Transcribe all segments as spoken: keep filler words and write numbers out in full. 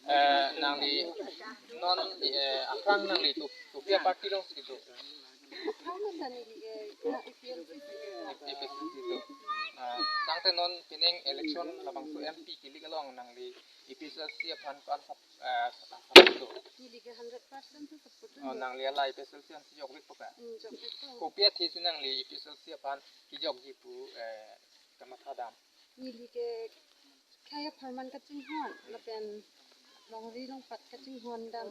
Eh, nangli non, eh, aphrang nangli ko, kopi aparty alongsi kedo? Aphrang masa neli, eh, na A P H L C si. A P H L C si do. Ah, tangte non pining election labangso M P kilik along nangli A P H L C aphan ko-an sap-, eh, support do? Neli ke hundred percent si support do. Oh, nangli hala A P H L C ansi jokvekpo ka? Hmm, jokvekpo. Kopi athe si nangli A P H L C aphan kejokji pu, eh, kamatha dam? Neli ke khei apharman kachinghon, lapen longri longpat kachinghon dam,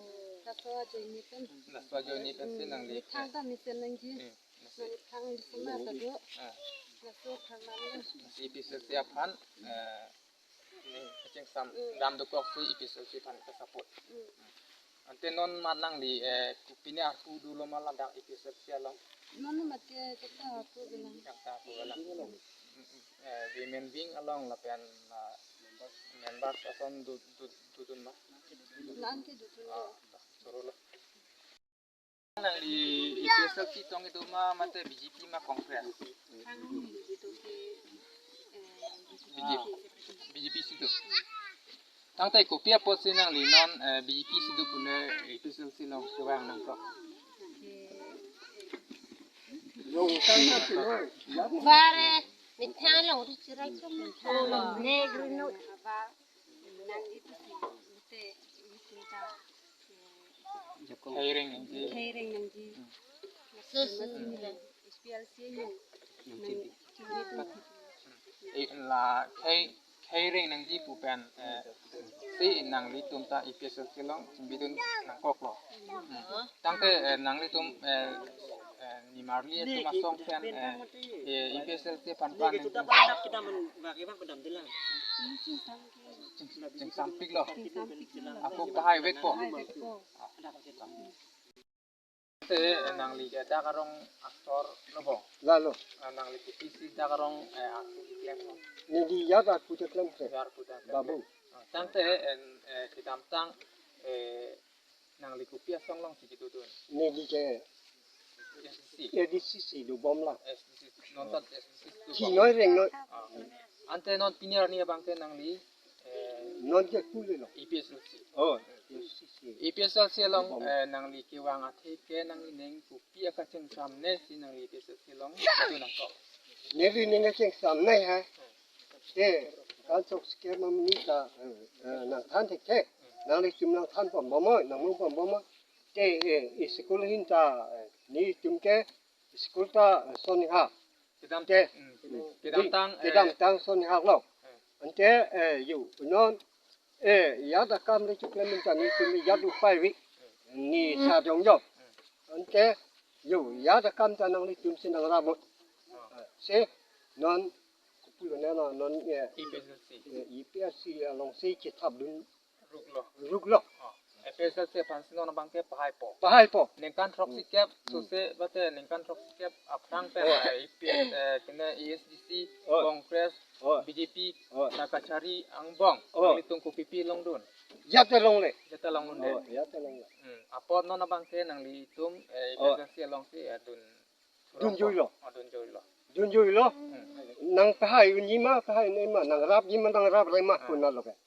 laso ajoine pen. Laso ajoine pensi nangli. Methang ta mesen nangji. Hmm, mesen. Nangli thang lisema ta do. Ah. Laso apharman dam. Si A P H L C aphan, eh, ne kachingsam dam dokoksi A P H L C aphan ka-support. Hmm. Ante non ma nangli, eh, kopine arpu dolo ma ladak A P H L C along? Non mate jakta arpu bilang. Jakta arpu bilang. Mm, mm. Eh, women wing along lapen, ah, members ason do, do, dodun ma? La-an ke dodun. Ah, choro lo. Nangli A P H L C tong kedo ma mate B J P ma Congress? Kang neli kedo ke, eh, B J P. B J P si do. Tangte kopi apotsi nangli non, eh, B J P si do pune A P H L C along kevang nangkok? Bare, methang along ri chirai kum. Negro no. Khei reng nangji. Khei reng nangji. Sus. H P L C nang. Eh, la khei, khei reng nangji pu pen, eh, si nanglitum ta A P H L C along chimbidun nangkoklo. Hmm. Tangte, eh, nanglitum, eh, eh, nimarli atum asong pen, eh, eh, A P H L C aphan pa nangchingsam. Ching-, chingsampiklo. Ako pahai vekpo. Te, eh, nangli ke dak arong asor lo bo? Lalo. Ah, nangli kopisi dak arong, eh, arpu keklem lo? Neli ya arpu keklem ke. Ya arpu keklem. Babu. Ah, tangte, eh, eh, kedamtang, eh, nangli kopi asong alongsi kedodun? Neli ke S D C. S D C si dobom la. S D C, non ta S D C si dobom. Chinoi rengnoi. Ah. Ante non pini arni abang ke nangli, eh, non ke pule lo. A P H L C. Oh, A P H L C. A P H L C along, dobom, eh, nangli kevang athe ke nangli ning kopi akachingsam ne si nangli A P H L C along kedodun nangkok? Neli ning akachingsam ne ha. Te, kan sok sike ma minita, eh, eh, nangthan thekthe. Nanglitum nangthan pambomoi, nangmu pambomoi. Te, eh, school ahin ta, eh, nelitum ke school ta, eh, soniha. Kedam, te, hmm, kedamtang, eh, kedamtang soniha lo. Eh. Ante, eh, yo, non, eh, ya dakam le chuklemin ta nelitum ya dupai vi. Ne sa jong jong. Ante, yo, ya dakam ta nanglitum si nangrap mo. Eh, si, non, kopulo ne non, non, eh, A P H L C. Eh, A P H L C alongsi chethapdun ruklo. Ruklo. Oh. A P H L C aphansi non abang ke pahaipo. Pahaipo. Ningkan throksi kep, hmm, sose bate ningkan throksi kep aphrang pen, oh, eh, A P H, eh, kene A S D C, oh, Congress, oh, B J P, oh, na kachari angbong. Oh. Nelitum kopipi longdun? Jat ta longle. Jat ta longdunde. Oh, jat ta longle. Hmm. Apot non abang ke nanglitum, eh, oh, A P H L C alongsi, eh, dun Dunjuilo. Oh, dunjuilo. Dunjuilo. Hmm. Nang pahai unji ma, pahai unji ma, nangrapji ma, nangrap rema, ah, puna lo ke. Hmm.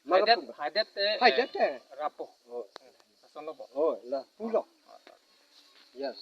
Mara haidet, puna. Haidet te, haidet te, eh, rappo. Oh. Hmm. Ason lo bo? Oh, la, pulo. Oh, oh. Yes.